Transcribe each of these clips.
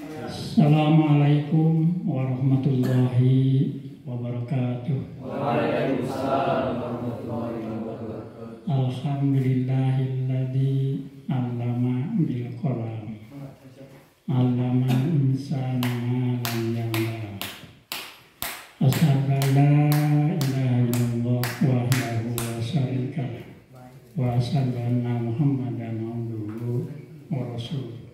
Assalamualaikum warahmatullahi wabarakatuh. Waalaikumsalam warahmatullahi wabarakatuh. Alhamdulillahilladzi 'allama bil qalam. 'Allama insana ma lam ya'lam. Asyhadu an la ilaha illallah wahdahu la syarika lah wa asyhadu anna Muhammadan abduhu wa rasuluh.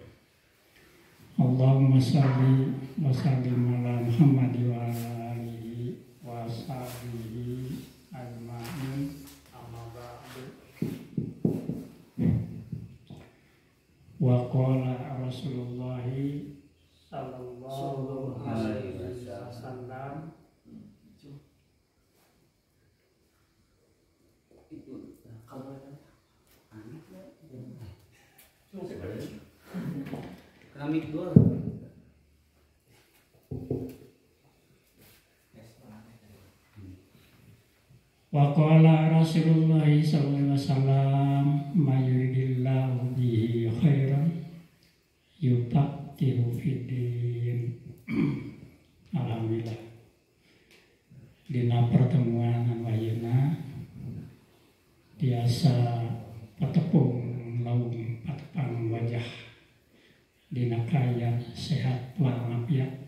Allahumma shalli wa sallim ala Muhammad wa ala alihi wa sahbihi ajma'in. Amma ba'du. Wa qala Rasulullah sallallahu alaihi wasallam, keramik dua. Wa qala Rasulullah sallallahu alaihi wasallam, mayuridillahu bihi khairan yufaqihu fiddin. Alhamdulillah. Dina pertemuan anu ayeuna tiasa patepung laung patepang wajah dina kaayaan sehat walafiat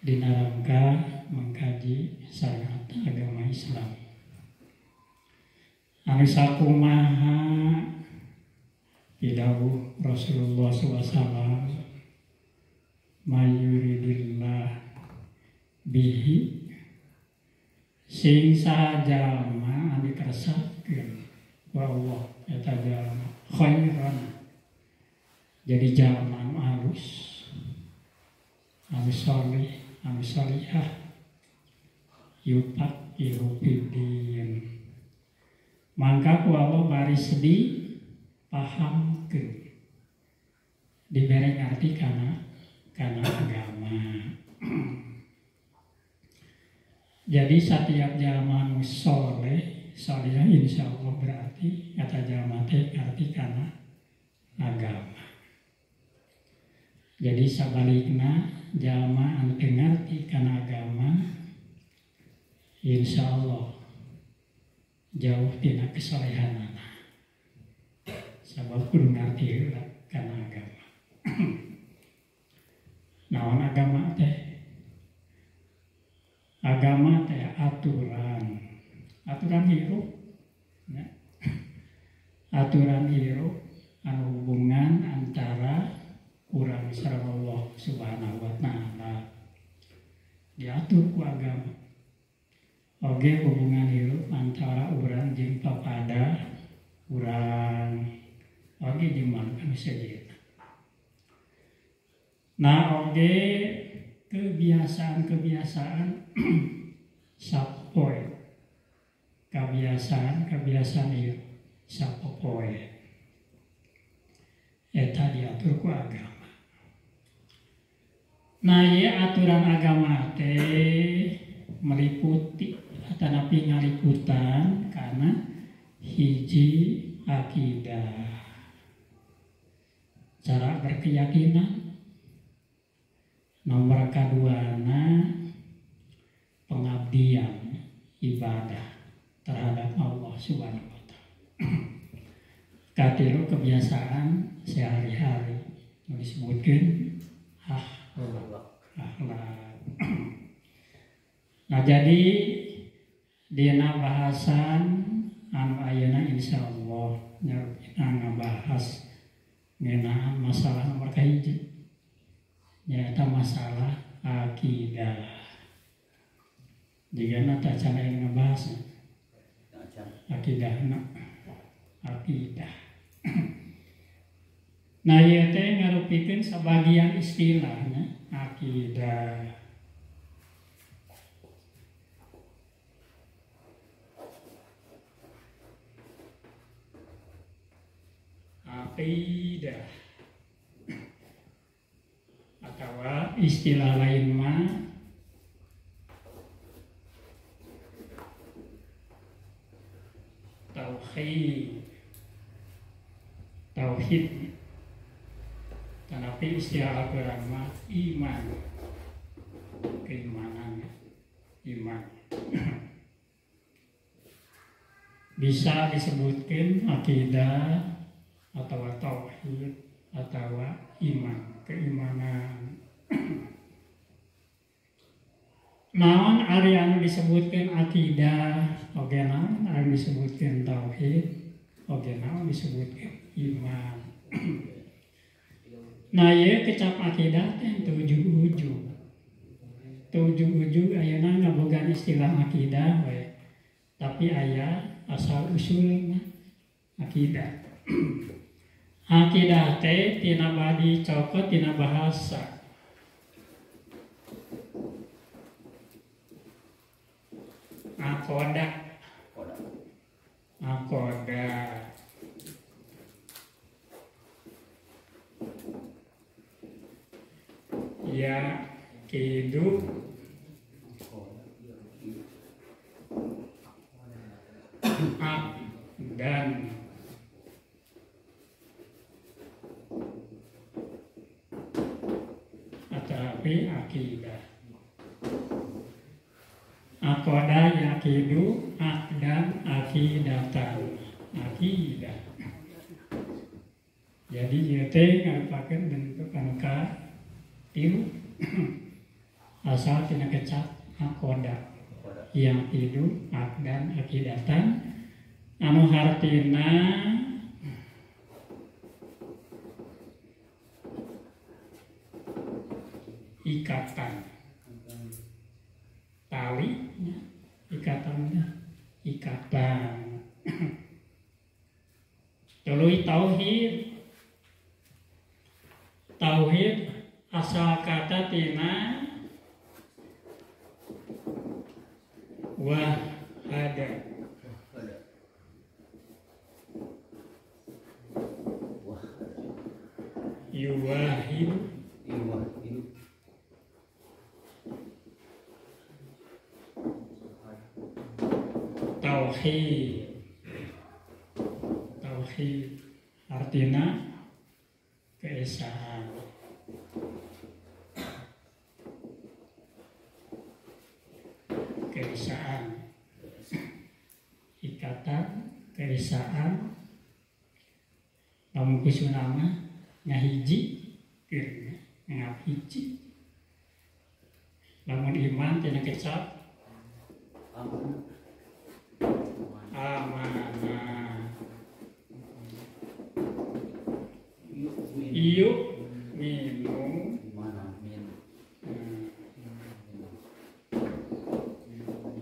dina rangka mengkaji syariat agama Islam. Anu sakumaha pidawuh Rasulullah SAW, mayuridillah bihi sing saha jalma anu dikersakkeun ku Allah eta jalma khairan, jadi jalma anu alus, anu sholih, anu sholihah, yufaqihu fiddin, mangka ku Allah baris dipahamkeun, dibere ngarti kana agama. Jadi setiap jalma anu sholeh, sholihah insyaallah berarti eta jalma teh ngarti kana agama. Jadi sabalikna jalma anu teu ngarti kana agama insyaallah jauh tina kesolehanana. Sabab kudu ngarti heula kana agama. Naon agama teh? Agama teh aturan. Aturan hirup. Ya. Aturan hirup anu hubungan antara urang sareng Allah Subhanahu wa taala. Diatur ku agama. Oge hubungan hirup antara urang jeung papada urang oge jeung manusia anu sejenna. Nah oge kebiasaan-kebiasaan sapoe, kebiasaan-kebiasaan hirup sapopoe eta diatur ku agama. Nah ieu aturan agama teh meliputi atanapi ngaliputan karena hiji akidah, cara berkeyakinan. Nomor kaduana pengabdian ibadah terhadap Allah Subhanahu wa taala. Katilu kebiasaan sehari-hari nu disebutkeun akhlak. Nah jadi dina bahasan anu ayeuna insyaallah nyarupina ngabahas ngeunaan masalah nomor kahiji, nyaeta masalah akidah. Jigana teh can aya ngabahas akidahna, akidah. Nah ieu teh ngarupikeun sabagian istilahnya akidah. Akidah atau istilah lain mah tauhid. Tauhid. Tetapi istilah Al-Quran mah iman, keimanan, iman. Bisa disebutkan akidah atau tauhid atau iman, keimanan. Naon ari anu disebutkan akidah, oge naon ari disebutkan tauhid, oge naon disebutkan iman. Nah ieu kecap akidah teh tujuh ujung. Tujuh ujung ayeuna ngabogaan istilah akidah we. Tapi aya asal usulna akidah. Akidah teh tina badi cokot tina bahasa. Akoda. Akoda. Ya kidu dan atapi akidah. Akoda yakidu akdan akidatan, akidah. Jadi ieu teh ngarupakeun bentuk anu katilu asal tina kecap akoda yakidu akdan akidatan anu hartina ikatan tali, ikatan, ikatan. Tuluy tauhid. Tauhid asal kata tina wahada. Yuwahidu, tauhid. Tauhid artinya keesaan. Keesaan, ikatan keesaan. Lamun kusunama ngahiji, ngahiji. Lamun iman tina kecap amanah. Iuk minum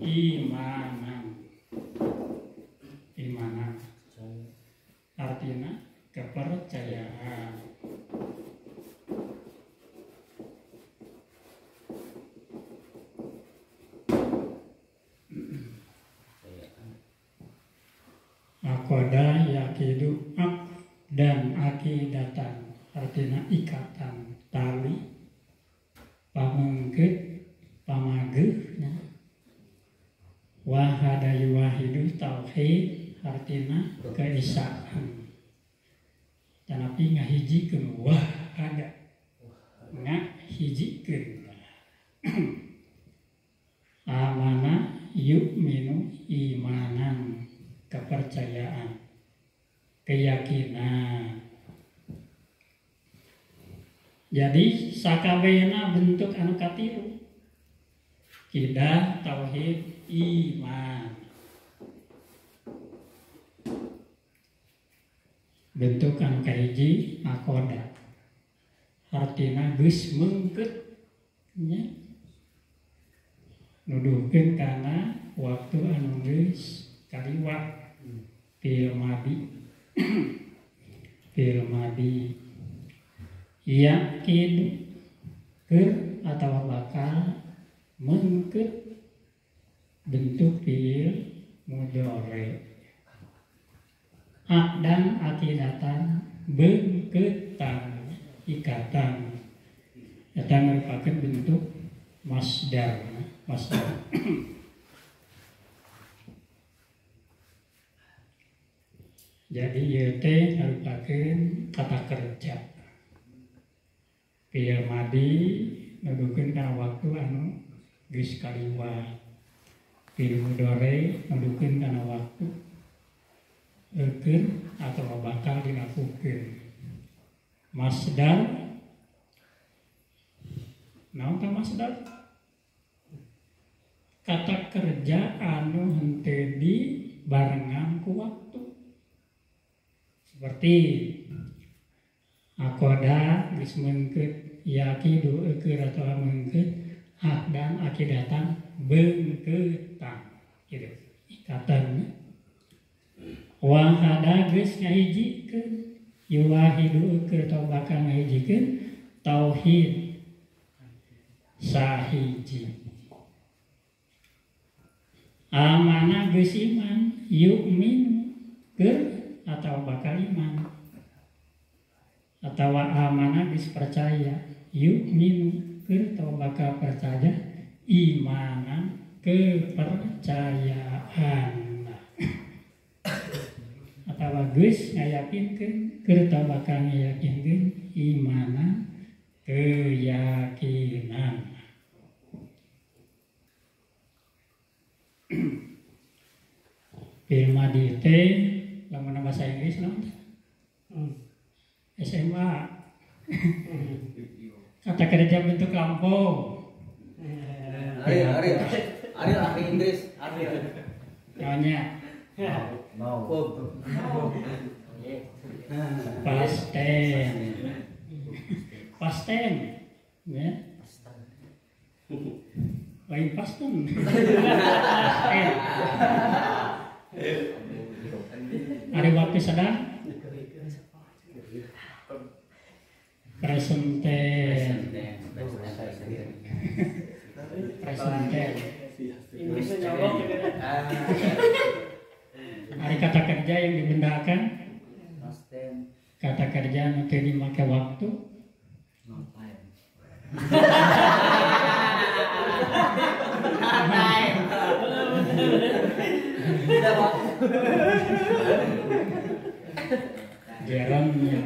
imanan. Imanan artinya kepercayaan. Akoda yakidu ak dan akidatan artinya ikatan tali pamengkeut pamageuh wahada yuwahidu tauhid artinya keesaan. Tanapi ngahijikeun wahada, ngahijikeun. Amana yu'minu imanan, kepercayaan, keyakinan. Jadi sakabehna bentuk anu katilu, akidah, tauhid, iman. Bentuk anu kahiji akoda, artina geus mengkeut nya, nuduhkeun kana waktu anu geus kaliwat fil madi. Fil madi yakin keur atawa bakal mengkeut bentuk fiil mudhari. Akdan akidatan bengketan ikatan eta merupakan bentuk masdar. Masdar. Jadi ieu teh merupakan kata kerja. Fi'il madi nuduhkeun kana waktu anu geus kaliwat. Fi'il mudhari nuduhkeun kana waktu eukeun atau bakal dilakukeun. Masdar naon tah masdar? Kata kerja anu henteu dibarengan ku waktu. Seperti akoda geus meungkeut yakidu eukeun atawa meungkeut akdan akidatan beungkeutan gitu ikatan. Wahada geus ngahijikeun yuwahidu eukeun atawa bakal ngahijikeun tauhid sahiji. Amana geus iman yu'minu keur atawa bakal iman atawa amana geus percaya yu'minu keur atawa bakal percaya imanan kepercayaan atawa geus ngayakinkeun keur atawa bakal ngayakinkeun imanan keyakinan. Fi'il madi teh lamun bahasa Inggris naon? SMA. Kata kerja bentuk lampau. Ariel, Ariel ahli Inggris, Ariel. Namanya. No. Past tense. Past tense. Ya. Lain past tense. Past tense. Ada waktu sedang present tense. Present tense. Ada kata kerja yang dibendakan. Kata kerja nanti dimakai waktu. No time. Jarangnya.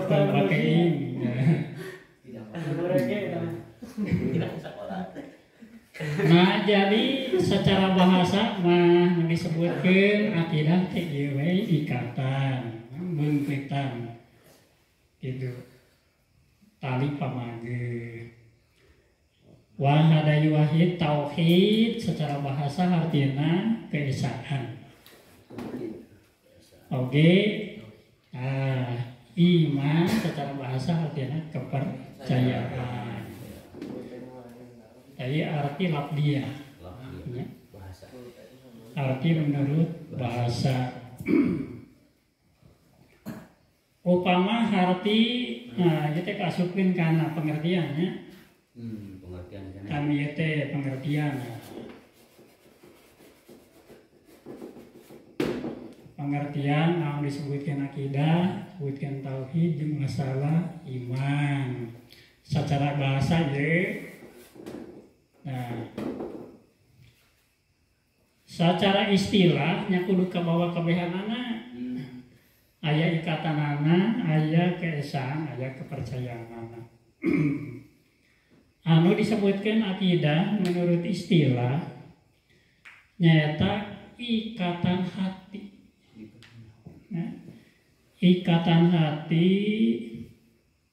Pakai Nah, jadi secara bahasa mah disebutkan akidah teh ieu we ikatan, beungkeutan. Gitu. Tali pamage. Wahada yuwahid tauhid secara bahasa artinya keesaan. Oke. Iman secara bahasa artinya kepercayaan. Jadi arti labdiah, ya. Arti menurut bahasa. Upama arti, nah kita kasupin karena pengertiannya. Pengertian kami teh pengertian. Pengertian yang disebutkan akidah, disebutkan tauhid, jeung masalah iman. Secara bahasa ye. Nah, secara istilah nya kudu kabawa kabehanana. Aya ikatanana, aya keesaan, aya kepercayaanana. Anu disebutkan akidah menurut istilah nyaeta ikatan hati. Nah, ikatan hati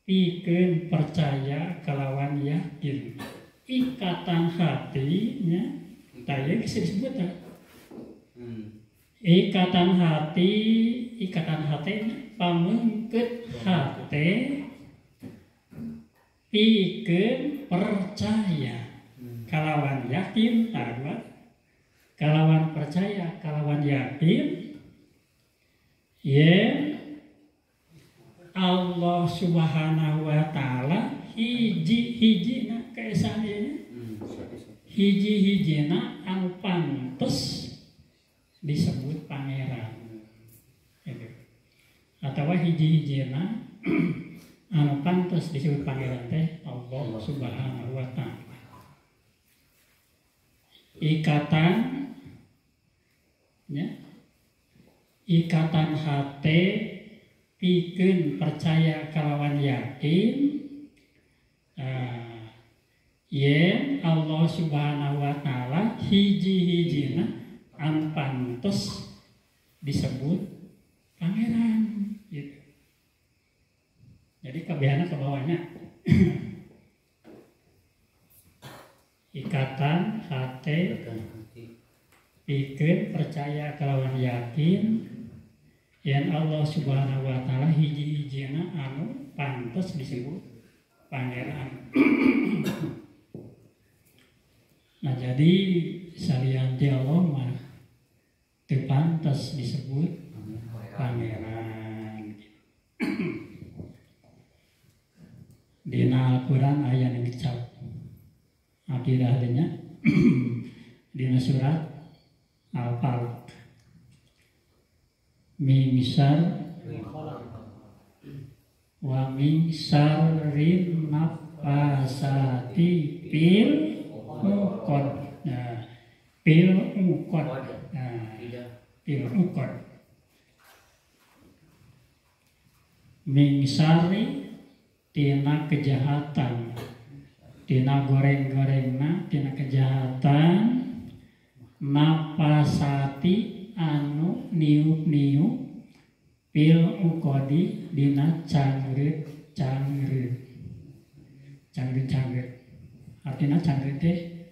pikeun percaya kalawan yakin. Ikatan hatinya tah ieu geus disebut tah. Ikatan hati, ikatan hati pameungkeut hate pikeun percaya kalawan yakin, tah kalawan percaya kalawan yakin yen Allah Subhanahu wa taala hiji-hijina keesaan ieu, hiji-hijina anu pantes disebut pangeran gitu. Atawa hiji-hijina anu pantes disebut pangeran teh Allah Subhanahu wa taala. Ikatan ya, ikatan hati pikeun percaya kalawan yakin yen Allah Subhanahu wa taala hiji-hijina anu pantes disebut pangeran gitu. Jadi kabehana ke bawahnya. Ikatan hati pikeun percaya kalawan yakin yen Allah Subhanahu wa taala hiji-hijina anu pantes disebut pangeran. Nah jadi salian ti Allah mah teu pantes disebut pangeran. Dina Al-Qur'an aya nu ngecap akidah teh nya dina surat Al-Falaq. Min syarri wa min syarrin nafasati fil uqad. Nah, fil uqad. Nah, fil uqad. Min syarri tina kejahatan, tina goreng-gorengna, tina kejahatan, nafasati anu niup-niup fil uqadi dina cangreut-cangreut. Cangreut-cangreut. Artinya cangreut teh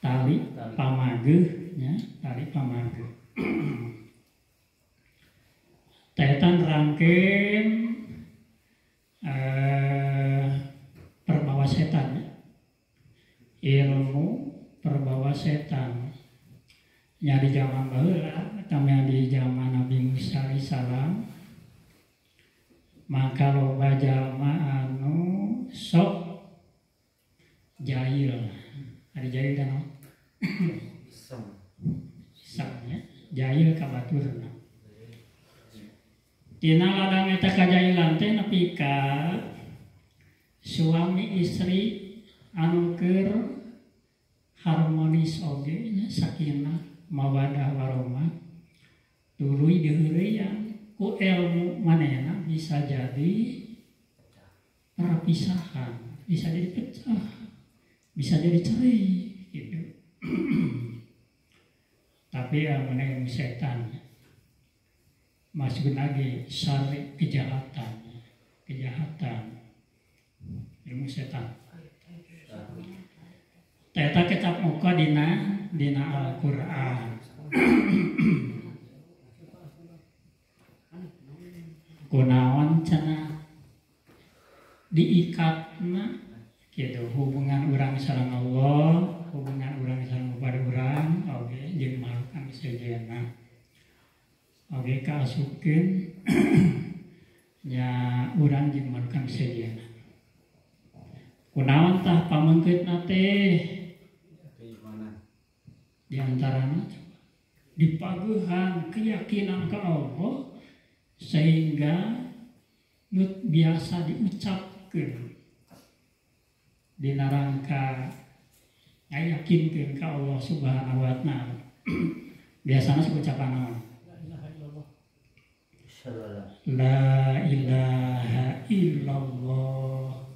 tali pamageuh nya, tali pamageuh. Tah nerangkeun perbawa setan ya. Ilmu perbawa setan. Nya di zaman baheula atau di zaman Nabi Musa alaihissalam maka loba jalma anu sok jahil. Ada jahil kan? Iseng. Iseng ya. Jahil ka baturna. Dina ladang eta kajahilan teh nepi ka suami istri anu keur harmonis oge nya sakinah mawadah warahmah tuluy diheureyan ku ilmu manehna bisa jadi perpisahan, bisa jadi pecah, bisa jadi cerai gitu. Tapi yang ilmu setan masuk lagi syari kejahatan, kejahatan ilmu setan. Teta kecap muka dina dina Al-Qur'an. Kunaon cenah diikatna gitu hubungan urang sareng Allah, hubungan urang sareng kepada urang oge jeung makhluk anu sejenna. Oge kaasupkeun nya urang jeung makhluk anu sejenna. Kunaon tah pamengkeutna teh? Di antaranya dipaguhan keyakinan ke Allah sehingga nu biasa diucapkeun dina rangka ngayakinkeun ka Allah Subhanahu wa taala. Biasana sok ucapan naon? La ilaha illallah.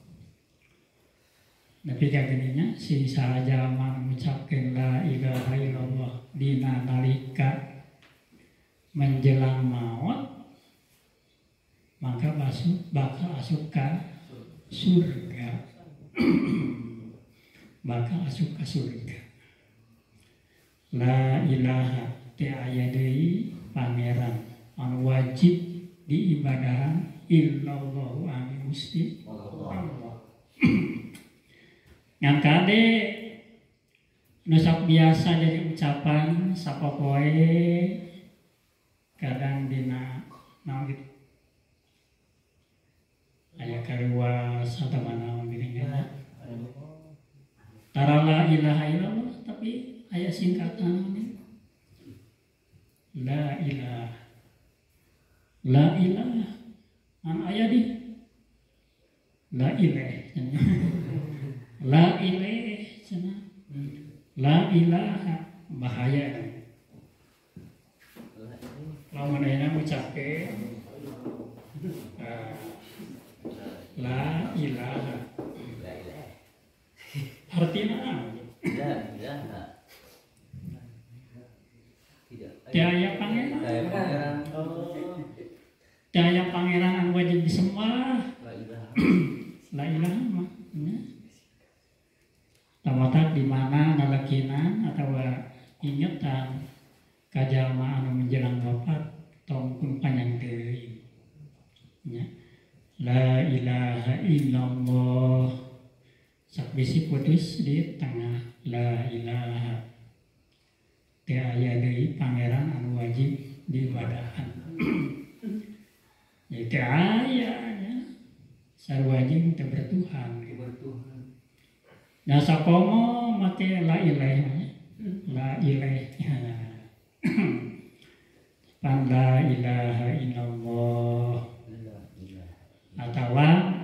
Tapi kageninya si salah jalma mengucapkan la ilaha illallah dina nalika menjelang maut maka bakal asup ka surga. Bakal asup ka surga. La ilaha teu aya deui pangeran anu wajib diibadahan illallahu anu Gusti Allah. Ngan kade nu sok biasa jadi ucapan sapopoe kadang dina naon gitu aya karuas atawa naon geuning nya tara la ilaha illallah tapi aya singkatan la ilaha la ilaha an aya di la ilaha la ilaha cenah la ilaha bahaya lamun ayeuna ngucapkeun Artinya naon? La ilaha. Tidak. Teu aya pangeran. Teu aya pangeran. Oh. Teu aya pangeran anu wajib disembah. La ilaha. La ilaha mah nya. Tamatak di mana ngalekinan atawa ingetan ka jalma anu menjelang wafat tong pun panjang teuing. Nya. La ilaha illallah. Sok bisi putus di tengah la ilaha. Teu aya deui pangeran anu wajib diibadahan. Ya teu aya nya. Sarua jeung teu bertuhan. Bertuhan. Nah sakomo make la ilaha nya. La ilaha. Pan la ilaha illallah. Atawa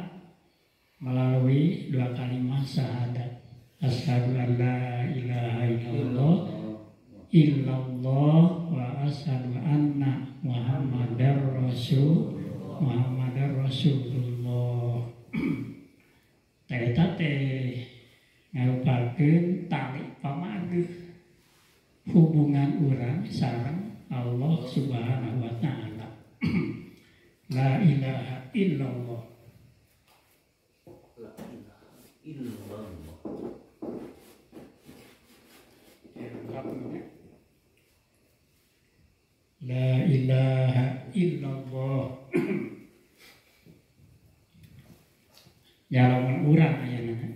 melalui dua kalimat syahadat. Asyhadu an la ilaha illallah illallah wa asyhadu anna Muhammadar rasul Muhammadar Rasulullah. Eta teh ngarupakeun tali pamageuh hubungan urang sareng Allah Subhanahu wa taala. La ilaha illallah. La ilaha illallah. La ilaha illallah. Ya lamun urang ayeuna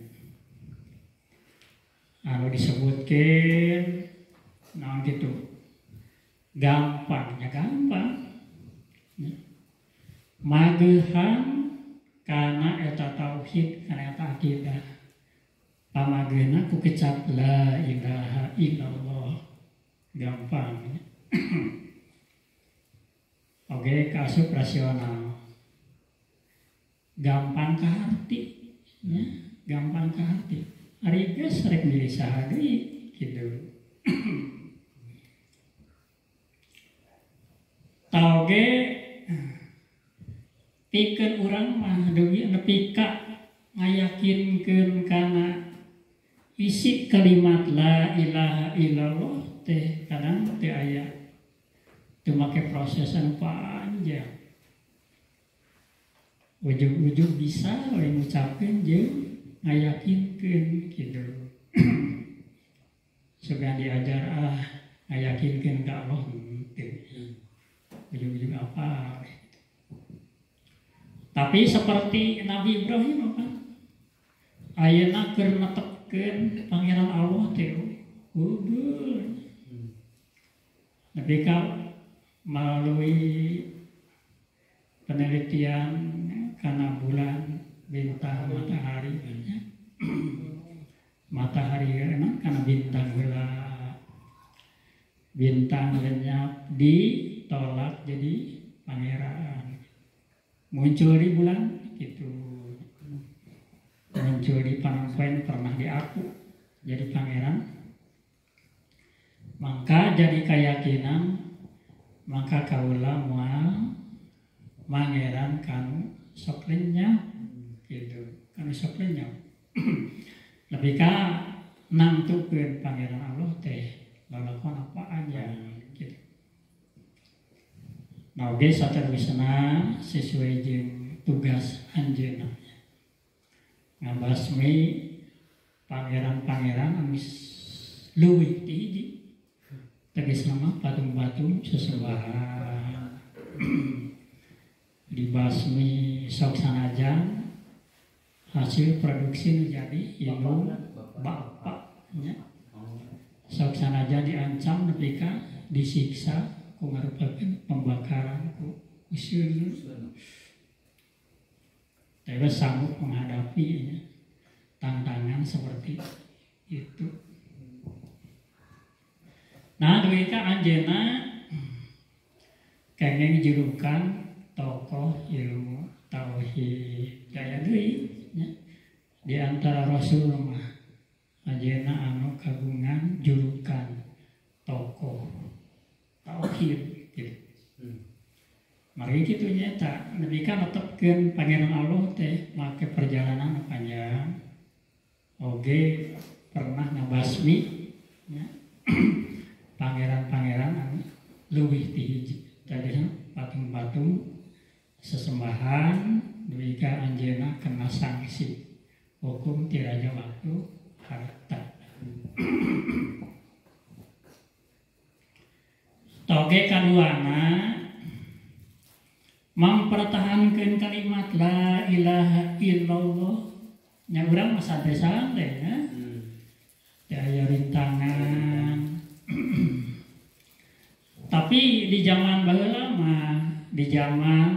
anu disebutkeun naon kitu gampang nya gampang. Mageuhan kana eta tauhid kana eta akidah. Pamageuhna ku kecap la ilaha illallah. Gampang. Oke, kaasup rasional. Gampang ka harti nya, gampang ka harti. Ari geus rek milih saha deui kitu. Tauge pikeun urang mah deui nepi ka ngayakinkeun kana isi kalimat la ilaha illallah teh kadang teu aya teu make proses anu panjang. Ujug-ujug bisa we ngucapkeun jeung ngayakinkeun kitu. Sugan diajar ngayakinkeun ka Allah henteu. Ujug-ujug apa gitu. Tapi seperti Nabi Ibrahim apa? Ayeuna keur netepkeun pangeran Allah teh hubul. Nepi ka melalui penelitian karena bulan, bintang, matahari ya. Matahari enak karena bintang heula. Bintang lenyap ditolak jadi pangeran. Muncul di bulan gitu. Muncul di panampoen pernah diaku jadi pangeran. Maka jadi keyakinan maka kaula moal pangeran kanu sok lenyap gitu, kanu sok lenyap. Lebih ka nangtukeun pangeran Allah teh lalakon apaan ya gitu. Nah oge saterusna sesuai jeung tugas anjeunna ngabasmi pangeran-pangeran anu leuwih ti hiji. Tegasna mah patung-patung sesembahan. Dibasmi sok sanajan hasil produksi nu jadi indung bapak nya. Sok sanajan diancam nepi ka disiksa ku ngarupakeun pembakaran ku useun. Tapi sanggup menghadapi ya, tantangan seperti itu. Nah, duwi ka anjeunna kenging julukan tokoh ilmu tauhid gaya deui nya. Di antara rasul mah anjeunna anu kagungan julukan tokoh tauhid gitu. Mari kitu nya eta nepi ka netepkeun pangeran Allah teh make perjalanan panjang. Oge pernah ngabasmi ya, pangeran-pangeran anu leuwih ti hiji tadi patung-patung sesembahan dugi ka anjeunna kena sanksi hukum ti raja waktu harta. Toge kaduana mempertahankan kalimat la ilaha illallah. Nya urang mah santai-santai ya. Teu aya rintangan. Tapi di zaman baheula mah, di zaman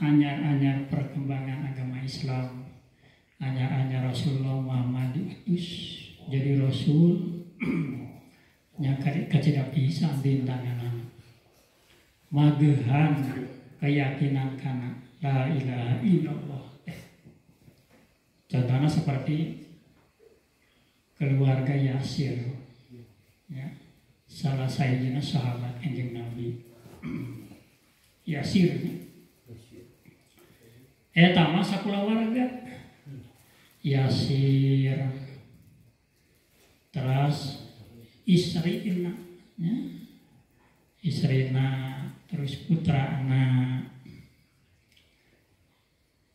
anyar-anyar perkembangan agama Islam, anyar-anyar Rasulullah Muhammad diutus jadi rasul, nya kacida pisan rintanganna. Magehan keyakinan kana la ilaha illallah. Contohnya seperti keluarga Yasir, ya, salah sahijina sahabat Kanjeng Nabi Yasir. Eta mah sakulawarga Yasir, terus istrina, ya, istrina, terus putrana.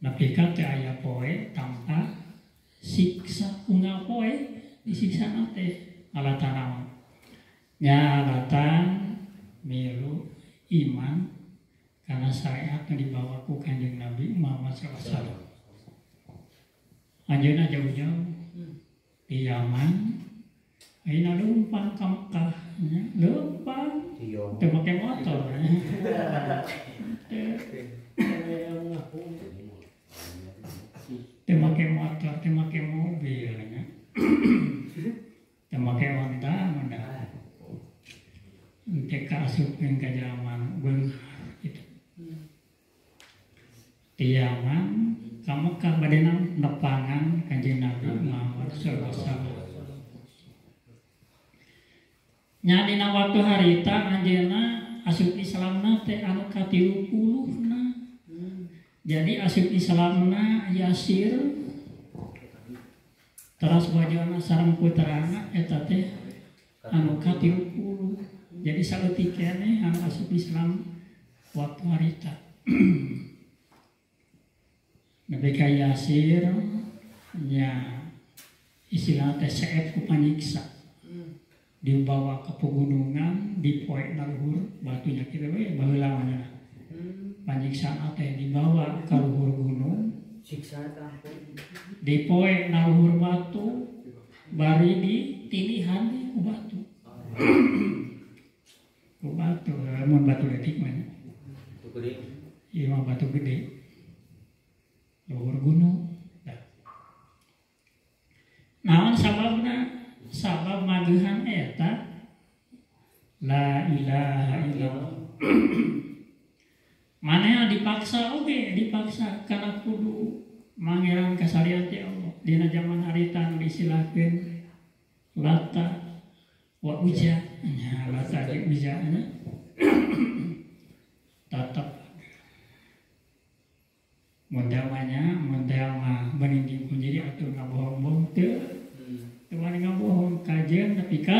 Nepi ka teu aya poe tanpa siksa, unggal poe disiksa teh alatan naon? Nya alatan milu iman karena syariat nu dibawa ku Kanjeng Nabi Muhammad sallallahu alaihi wasallam. Anjeunna jauh-jauh di Yaman, ayeuna leumpang ka Mekah, nya leumpang teu make motor. Teu make motor, teu make mobil nya. Teu make onta, onta. Engke kaasupkeun ka zaman beunghar kitu. Di Yaman ka Mekah bade nepangan Kanjeng Nabi Muhammad sallallahu alaihi wasallam. Nya dina waktu harita anjeunna asup Islamna teh anu ka-30na. Jadi asup Islamna Yasir teras wajahna sareng putrana eta teh anu ka-30. Jadi saeutik keneh anu asup Islam waktu harita. Nepi ka Yasir nya istilahna teh seep ku panyiksa. Dibawa ke pegunungan, dipoek na luhur batunya kitu we baheula mah nya. Panyiksaan teh dibawa ke luhur gunung, siksa ampun. Dipoek na luhur batu, bari ditilihan ku batu. Ku batu, mun batu leutik mah nya. Batu gede. Ieu mah batu gede. Luhur gunung. Dah. Naon sababna? Sabab magehan eta la ilaha illallah. Manehna dipaksa oge, dipaksa kana kudu mangeran kasalian ti Allah. Dina zaman harita nu disilahkeun Lata wa Uzza, nya Lata jeung Uzza nya. Tetep mun teh mah nya, mun teh mah bening ku jadi atuh ngabohong-bohong teu. Teu wani ngabohong kajeun nepi ka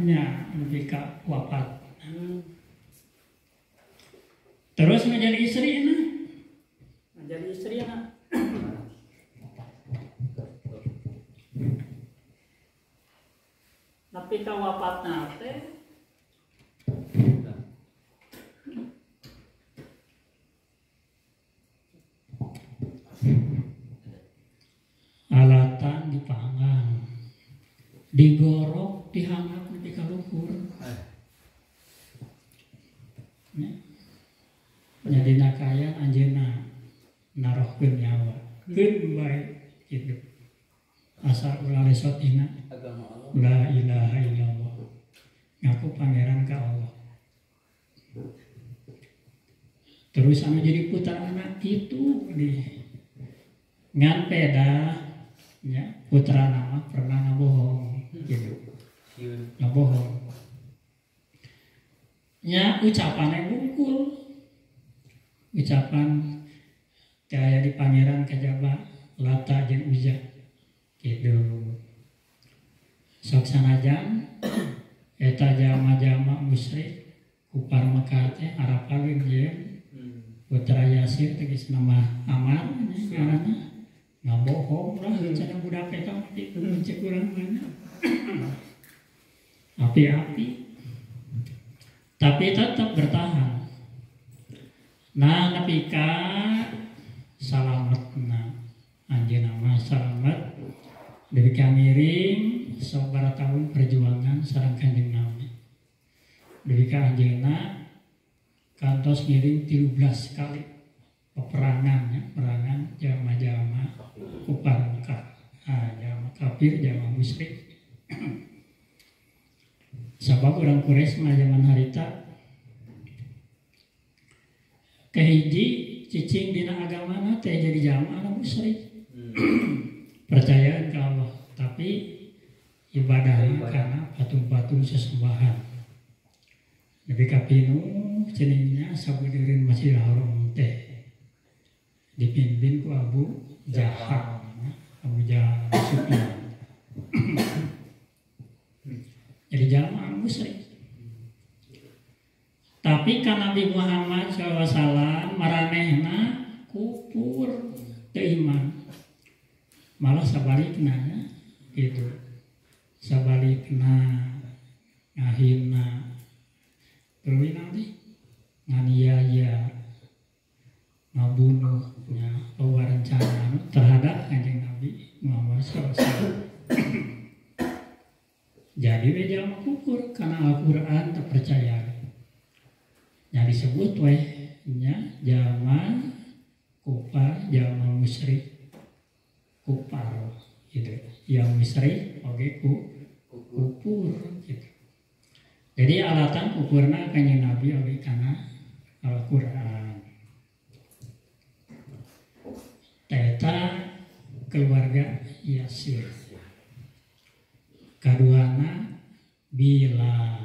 nya nepi ka wafat. Terus menjadi istri na. Menjadi istri na. Nepi ka wafatna teh alatan dipanggang, digorok, dihangat nepi ka luhur. Nya. Nya dina kaya anjeunna narohkeun nyawa, keun bae kitu. Asal ulah lesot dina agama Allah. La ilaha illallah. Ngaku pangeran ka Allah. Terus anu jadi putra anak kitu di ngan peda nya putra nama pernah ngabohong gitu. Ngabohong. Nya ucapannya bungkul. Ucapan teh aya di pangeran kajaba Lata jeung Uzza gitu. Sok sanajan eta jalma-jalma musyrik kufar Mekah teh arapalin jeung putra Yasir tegas nama Amar ngaranna ngabohong lah cenah budak eta mah kitu cek urang mah. Api-api tapi tetap bertahan. Nah nepi ka salametna anjeunna mah salamet deui ka ngiring sabaraha tahun perjuangan sareng Kanjeng Nabi. Deui ka anjeunna kantos ngiring 13 kali peperangan ya, perangan jalma-jalma kufar Mekah, jalma kafir, jalma musyrik. Sabab urang Quraisy mah zaman harita kahiji cicing dina agamana teh jadi jalma anu musyrik. Percayaan ke Allah, tapi ibadahna karena patung-patung sesembahan. Nepi ka pinuh ceningnya sabudeureun Masjidil Haram teh dipimpin ku Abu Jahal, Abu Jahal Sufyan. Jadi jalma musyrik. Tapi ka Nabi Muhammad SAW maranehna kufur teu iman. Malah sabalikna gitu. Sabalikna ngahina tuluy nanti nganiaya ngabunuh nya loba rencana terhadap Kanjeng Nabi Muhammad SAW. Jadi we jalma kufur karena Al-Qur'an terpercaya. Nya disebut we nya jalma kufar, jalma musyrik kufar gitu. Yang musyrik oge kufur gitu. Jadi alatan kufurna Kanjeng Nabi oge kana Al-Qur'an. Eta keluarga Yasir. Kaduana Bilal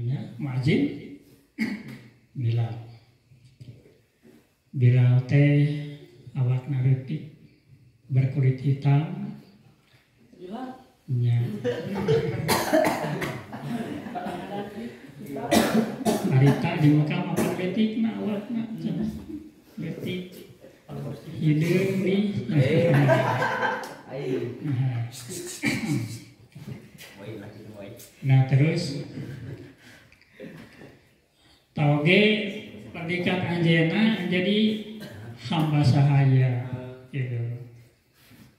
ya, Muazin Bilal. Bilal teh awakna leutik berkulit hitam. Nya. Harita di Mekah mah leutikna awakna cenah. Leutik. Hideung di. Nah terus tauge pendidikan anjeunna jadi hamba sahaya gitu.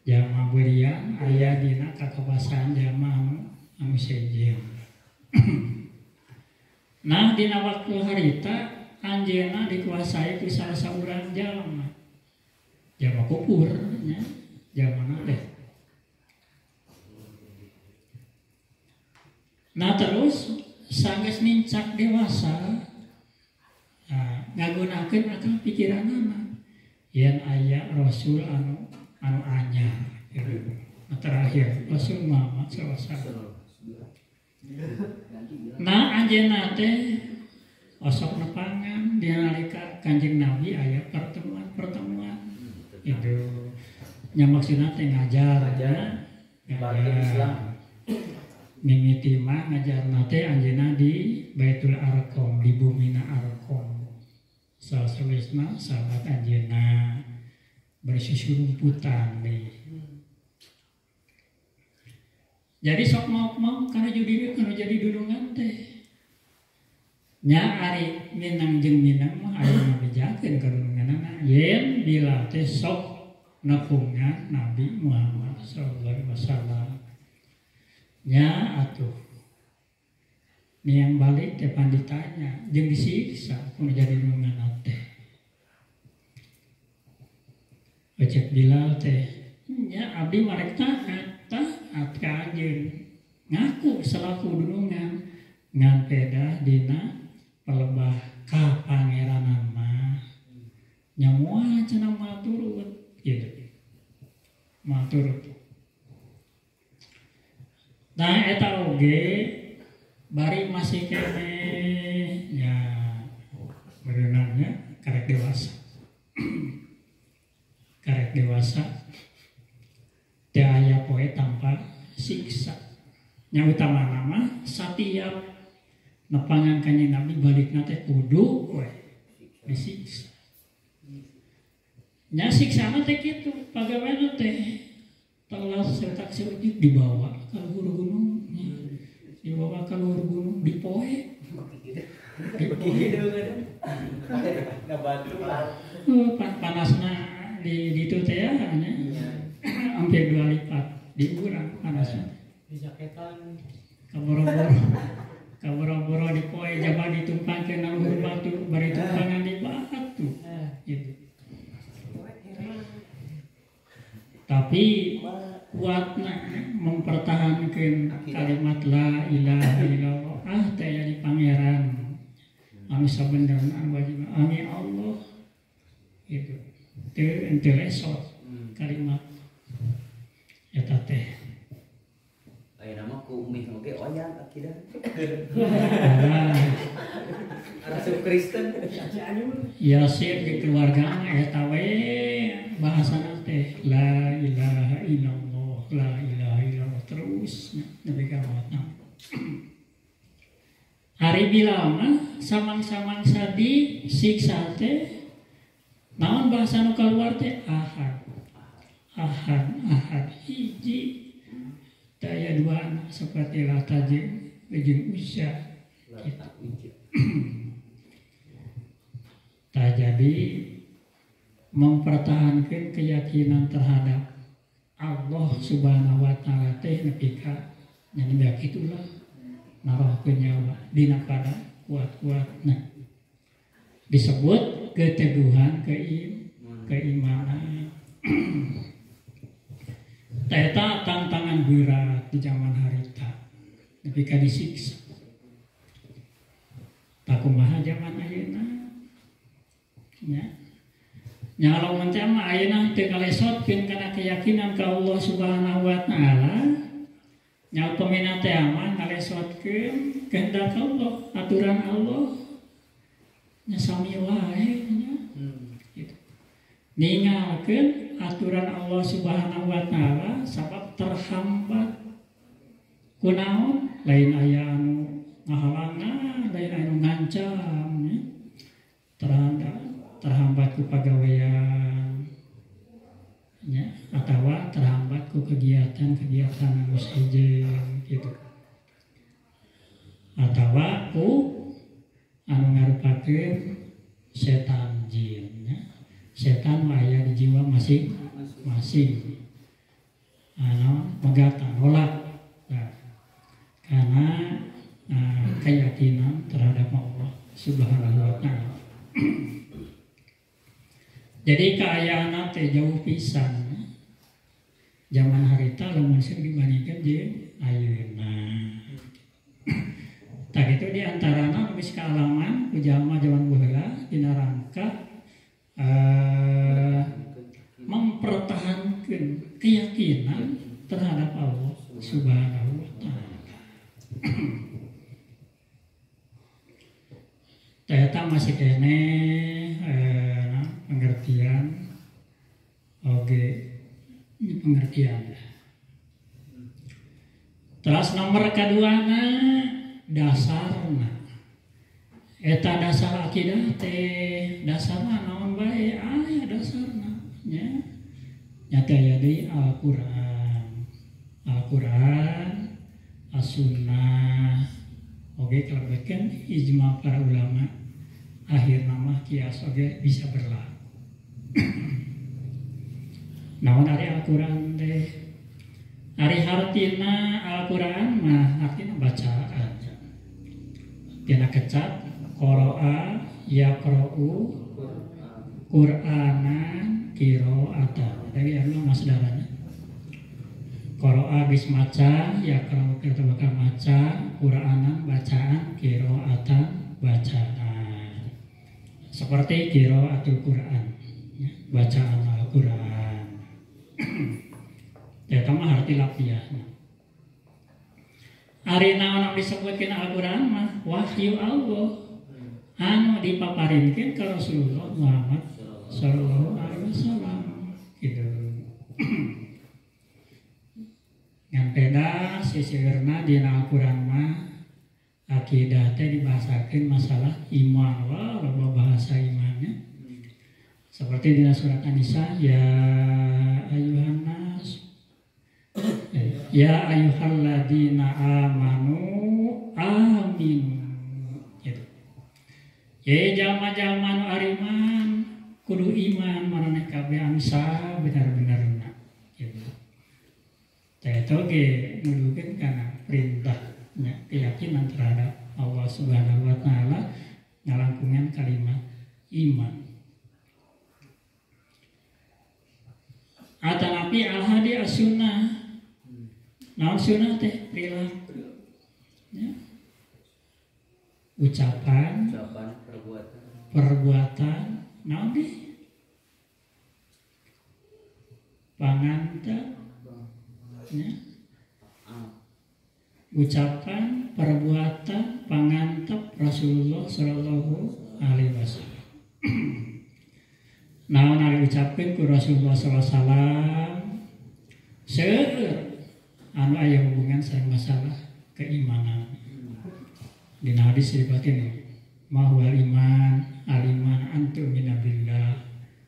Jalma beulian aya dina kakawasaan jalma anu sejen. Nah dina waktu harita anjeunna dikuasai ku salah saurang jalma. Jalma kufur nya, jalma teh. Nah terus sanggeus nincak dewasa nah, ngagunakeun akal pikiranana yen aya rasul anu anyar gitu. Nah, terakhir Rasul Muhammad sallallahu alaihi wasallam. Nah anjeunna teh osok nepangan dina nalika Kanjeng Nabi aya pertemuan-pertemuan itu nya maksudna teh ngajar Islam. Mimiti mah ngajarna teh anjeunna di Baitul Arqam, di bumina Arqam. Salah-sawisna sahabat anjeunna bersusurumputan nih. Jadi sok mau-mau karena jadi dunungan teh. Nya ari minang jeung minang mah aya ngabejakeun ka dununganana yen bila teh sok nepungan Nabi Muhammad sallallahu alaihi wasallam. Nya atuh niang balik teh panditanya jeung disiksa ku jadi dunungan teh. Cek Bilal teh nya abdi marek taat taat ka anjeun ngaku selaku dunungan ngan pedah dina pelebah ka pangeranan mah nya moal cenah moal turut gitu moal turut. Nah eta oge bari masih keneh nya berenangnya karek dewasa. Karek dewasa Nya utamana mah satiap nepangan kanjeng Nabi balikna teh kudu we disiksa. Nya siksana teh kitu, pagaweana teh telas setak seutik dibawa ka luhur gunung, dibawa ka luhur gunung dipoe. Panasna di ditu teh ya nya. Hampir 2 lipat di urang panasna. Di jaketan kaboro-boro. Kaboro-boro dipoe jaba ditumpangkeun na luhur batu, bari tumpangan di batu. Gitu. Tapi kuatna mempertahankan kalimat la ilaha illallah ah teh aya di pangeran anu sabenerna anu wajib ami Allah gitu teu henteu lesot kalimat eta teh ayeuna mah ku umih oge oyang akidah asup Kristen Yasir di keluarga mah eta we bahasana teh la ilaha illallah la ilaha illallah terus nepi ka maotna. Ari Bilal mah samang-samang disiksa teh naon bahasa nu kaluar teh ahad ahad ahad hiji daya dua anak seperti Lata jeung Uzza gitu. Tah jadi mempertahankan keyakinan terhadap Allah Subhanahu wa taala teh nepi ka nya kitulah narohkeun nyawa dina pada kuat-kuatna disebut keteguhan keimanan. Eta tantangan berat di zaman harita nepi ka disiksa. Tah kumaha zaman ayeuna nya nya lamun teh mah ayeuna teu kalesotkeun kana keyakinan ka Allah Subhanahu wa taala nya upamina teh mah ngalesotkeun kehendak Allah, aturan Allah nya sami wae nya gitu. Ningalkeun aturan Allah Subhanahu wa taala sabab terhambat kunaon lain aya anu ngahalangan, lain anu ngancam nya. Terhambat ku pagawean nya atawa terhambat ku kegiatan-kegiatan anu sejen gitu. Atawa ku anu ngarupakeun setan jin nya. Setan mah aya di jiwa masing-masing. Anu megatan nolak. Nah, karena keyakinan terhadap Allah Subhanahu wa taala. Jadi kaayaan teh jauh pisan. Zaman harita lamun seueur dibandingkeun jeung ayeuna. Tah kitu di antarana geus kaalaman ku jalma zaman baheula dina rangka mempertahankan keyakinan terhadap Allah Subhanahu wa taala. Ternyata masih keneh pengertian oke ini pengertian. Terus nomor keduana dasarna. Eta dasar akidah teh dasarna naon bae aya dasarna nya. Nyata aya di Al-Qur'an. Al-Qur'an, As-Sunnah, oge kalebetkeun ijma para ulama. Akhirna mah kias oge bisa berlaku. Naon ari Al-Qur'an teh? Ari hartina Al-Qur'an mah artina bacaan. Tina kecap qara'a yaqra'u Qur'anan qira'atan. Dari anu masdarana. Qara'a geus maca, yaqra'u kita bakal maca, Qur'anan bacaan, qira'atan bacaan. Seperti qira'atul Qur'an, bacaan Al-Qur'an. Eta mah arti lafiahna. Ari naon disebutkeun Al-Qur'an mah wahyu Allah anu dipaparinkeun ka Rasulullah Muhammad sallallahu alaihi wasallam gitu. Ngan peda sisirna dina Al-Qur'an mah akidah teh dibahasakeun masalah iman. Wah, loba bahasa imannya. Seperti dina surat An-Nisa, ya ayyuhan nas ya ayyuhalladzina amanu aminu gitu. Ye jalma-jalma nu ariman kudu iman maraneh kabeh anu sabenar-benerna gitu. Tah eta oge nuduhkeun kana perintahnya keyakinan terhadap Allah Subhanahu wa taala ngalangkungan kalimat iman. Atanapi al-hadi as-sunnah. Naon sunnah teh perilaku. Ya. Ucapan, perbuatan, naon deh? Panganta, ya. Ucapan, perbuatan, pangantep Rasulullah Shallallahu Alaihi Wasallam. Naon ari ucapkeun ku Rasulullah sallallahu alaihi wasallam seueur anu aya hubungan sareng masalah keimanan. Dina hadis disifatkeun ma huwal iman, al iman antu minabillah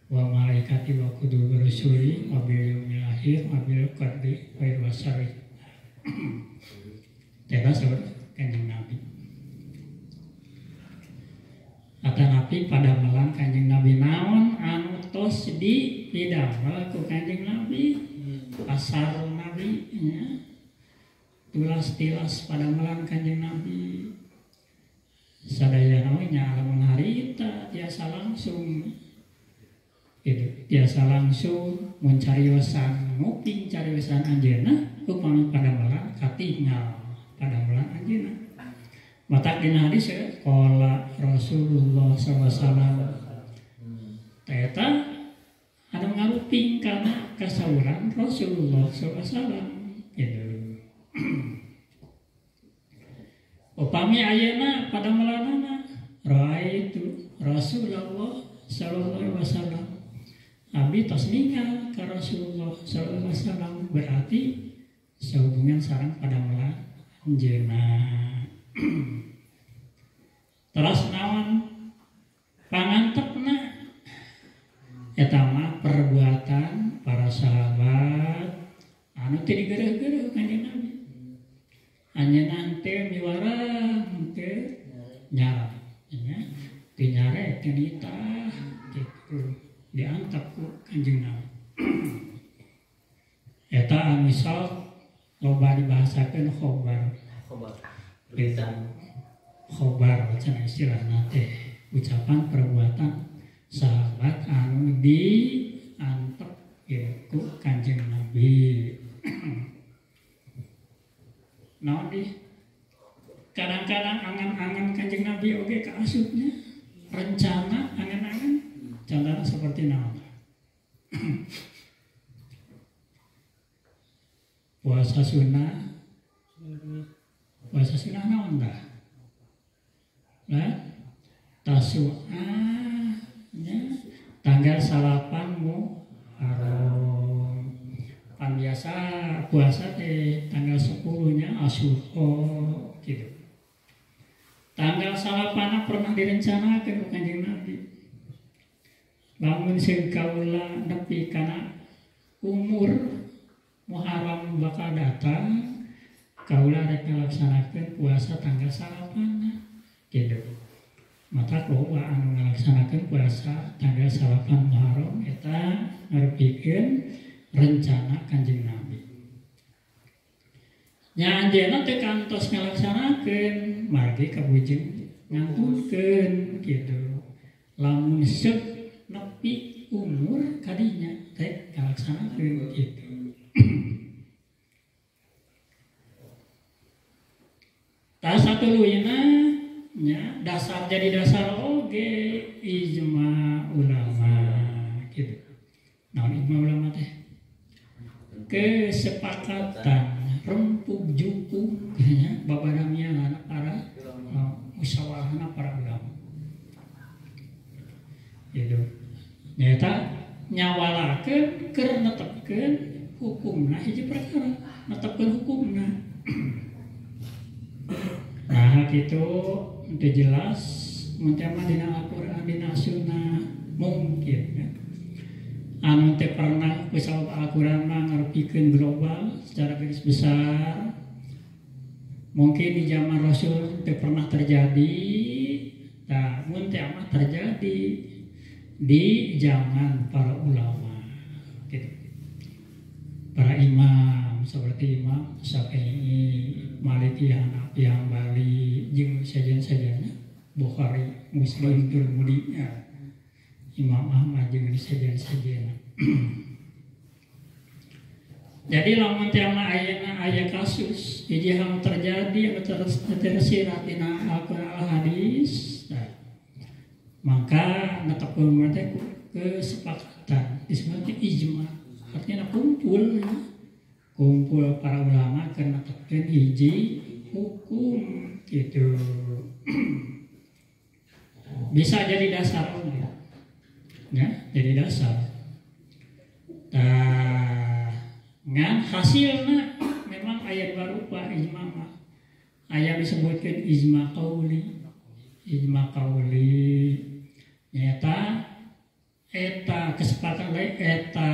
wa malaikati wa kutubi rusuli wa bil yaumil akhir wa bil qadri khair wa syarri. Eta saur Kanjeng Nabi. Atanapi pada melang Kanjeng Nabi naon anu tos di pidamel ku Kanjeng Nabi, pasar Nabi nya, tulas-tilas pada melang Kanjeng Nabi. Sadayana we nya lamun harita tiasa langsung gitu, tiasa langsung mun cariosan nguping cariosan anjeunna upami pada melang katingal pada melang anjeunna. Matak dina hadis ya, qala Rasulullah sallallahu alaihi wasallam eta anu ngaruping kana kasauran Rasulullah sallallahu alaihi wasallam gitu. Upami ayeuna pada melanana raaitu Rasulullah sallallahu alaihi wasallam, abi tos ninggal ka Rasulullah sallallahu alaihi wasallam, berarti sehubungan sareng pada melan anjeunna. Terus naon pangantepna eta mah perbuatan para sahabat anu teu digereuh-gereuh Kanjeng Nabi. Anjeunna teu miwarang teu nyarap nya, teu nyarek teu ditah kitu diantep ku Kanjeng Nabi. Eta anu sok loba dibahasakeun khobar. Khobar. Berita. Khobar cenah istilahna teh ucapan perbuatan sahabat anu diantep ku Kanjeng Nabi. Naon di kadang-kadang angan-angan Kanjeng Nabi oge kaasupnya rencana angan-angan contohna seperti naon. Puasa sunnah, puasa sunnah naon tah? Lah Tasu'ah nya tanggal 9 Muharram. Pan biasa puasa teh tanggal 10 nya Asyura gitu. Tanggal 9 pernah direncanakeun ku Kanjeng Nabi. Lamun sing kaula nepi kana umur Muharram bakal datang, kaula rek ngalaksanakeun puasa tanggal 9 gitu. Maka loba anu ngalaksanakeun puasa tanggal 9 Muharram eta ngarepikeun rencana Kanjeng Nabi. Nya anjeunna teh kantos ngalaksanakeun margi kabujeng ngantunkeun gitu. Lamun seuk nepi umur kadinya teh ngalaksanakeun gitu. Tah satuluyna nya dasar jadi dasar oge ijma ulama gitu. Naon ijma ulama teh? Kesepakatan rempug jupug nya babadamianana para musyawarahna para ulama. Gitu. Nyaeta nyawalakeun keur netepkeun hukumna hiji perkara netepkeun hukumna. Nah kitu teu jelas mun teh mah dina Al-Qur'an dina Sunnah mungkin ya. Anu teh pernah ku sabab Al-Qur'an mah ngarepikeun global secara garis besar. Mungkin di zaman Rasul teu pernah terjadi, tah mun teh mah terjadi di zaman para ulama gitu. Para imam seperti Imam Syafi'i, Maliki, Hanafi, Hambali, jeung sejen-sejenna, Bukhari, Muslim, Tirmidzi, ya. Imam Ahmad jeung sejen-sejenna. Jadi lamun teh mah ayeuna aya kasus hiji hal terjadi anu tersirat dina Al-Qur'an Al-Hadis, nah, maka netepkeun teh kesepakatan disebut ijma, artinya kumpul ya. Kumpul para ulama keur netepkeun hiji hukum gitu. Bisa jadi dasar ya, jadi dasar. Nah, ngan hasilna memang ayat barupa ijma mah. Aya disebutkeun ijma qauli. Ijma qauli nyata eta kesepakatan lain eta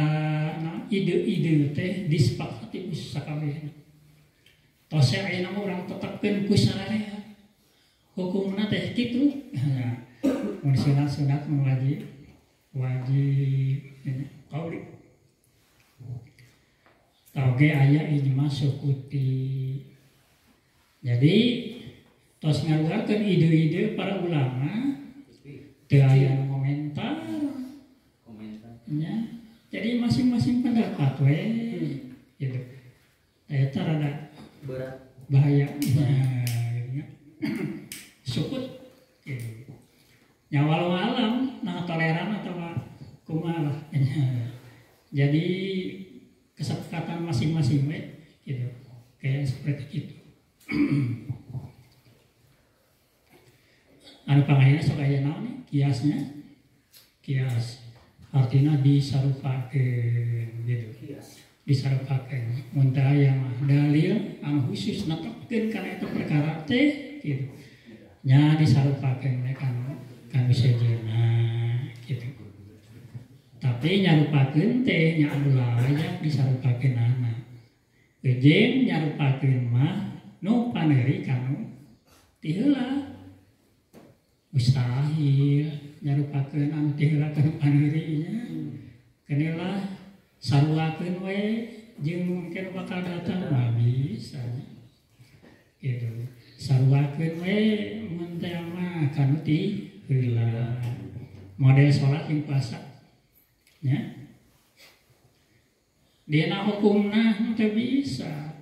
nah, ide-ide teh disepakati ku sakabehna. Tos ayeuna mah urang tetepkeun ku sararea. Hukumna teh kitu. Nah, mun sunat-sunat mun wajib wajib qauli. Oge aya ijma sukuti. Jadi tos ngaluarkeun ide-ide para ulama teu aya nu komentar. Ya, jadi masing-masing pendapat we gitu. Eta rada berat bahaya. Nah, gitu ya. Sukut gitu. Nya walau alam nah toleran atau kumaha lah. Jadi kesepakatan masing-masing we gitu. Kayak seperti itu. Anu pangahina sok aya naon nih kiasnya? Kias artinya disarupakeun gitu. Disarupakeun mun teh aya mah dalil anu khusus netepkeun kana eta perkara teh gitu. Nya disarupakeun we kan sejenna gitu. Tapi nyarupakeun teh nya anu layak disarupakeunana. Jeung nyarupakeun mah nu paneuri kanu ti heula. Mustahil nyarupakeun anu ti heula ka nu paneuri nya. Keunilah saruakeun we jeung mungkin bakal datang mah bisa nya. Gitu. Saruakeun we mun teh mah kanu ti heula. Model salat jeung puasa. Ya. Dina hukumna teu bisa.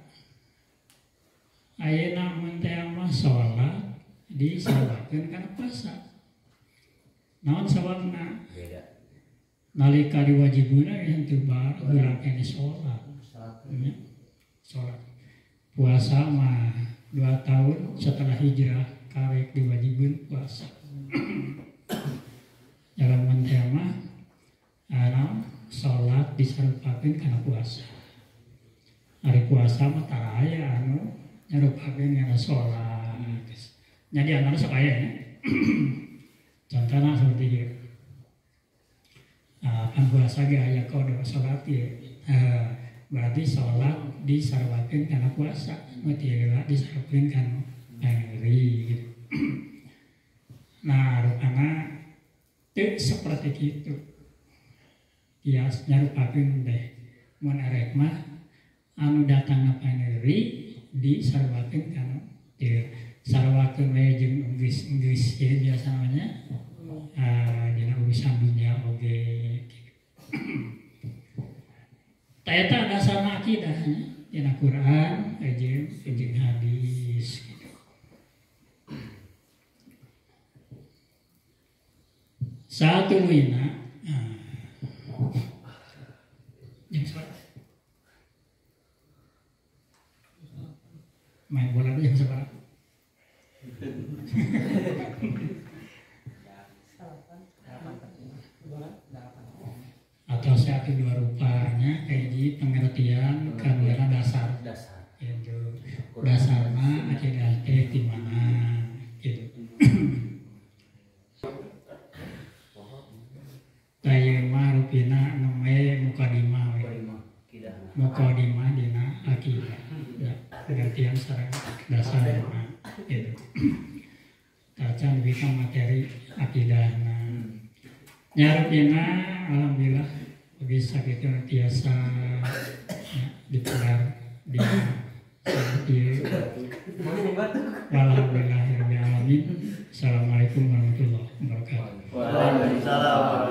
Ayeuna mun teh mah salat disaruakeun kana puasa. Naon sababna? Beda. Nalika diwajibuna henteu bar heula keneh salat. Ya. Salat. Puasa mah 2 tahun setelah hijrah karek diwajibkeun puasa. Dalam mun teh mah salat disarupakeun kana puasa. Ari puasa mah tara aya anu nyarupakeun kana salat. Nya di antara sok aya nya. Contohna seperti ieu. Kan puasa ge aya qada salat ieu. Berarti salat disarupakeun kana puasa, nu ti heula disarupakeun kana ngeri gitu. Nah, rupana teu seperti kitu. Kias nyarupakeun teh mun arek mah anu datang paneuri disarupakeun kana teu saruakeun we jeung geus-geus ieu biasa namanya dina urusan dunia oge gitu. Tah eta dasarna akidahnya dina Quran jeung hadis gitu. Satuluyna jeung salat. Main bola aja jam seberapa? Atau satu dua rupanya kayak di pengertian rupina namanya mukadimah we. Mukadimah dina akidah ya, pengertian sareng dasarna gitu. Tacan wika materi akidahna. Nya rupina alhamdulillah bisa gitu tiasa ya, dipugar di seperti alhamdulillahirabbil alamin. Assalamualaikum warahmatullahi wabarakatuh. Waalaikumsalam.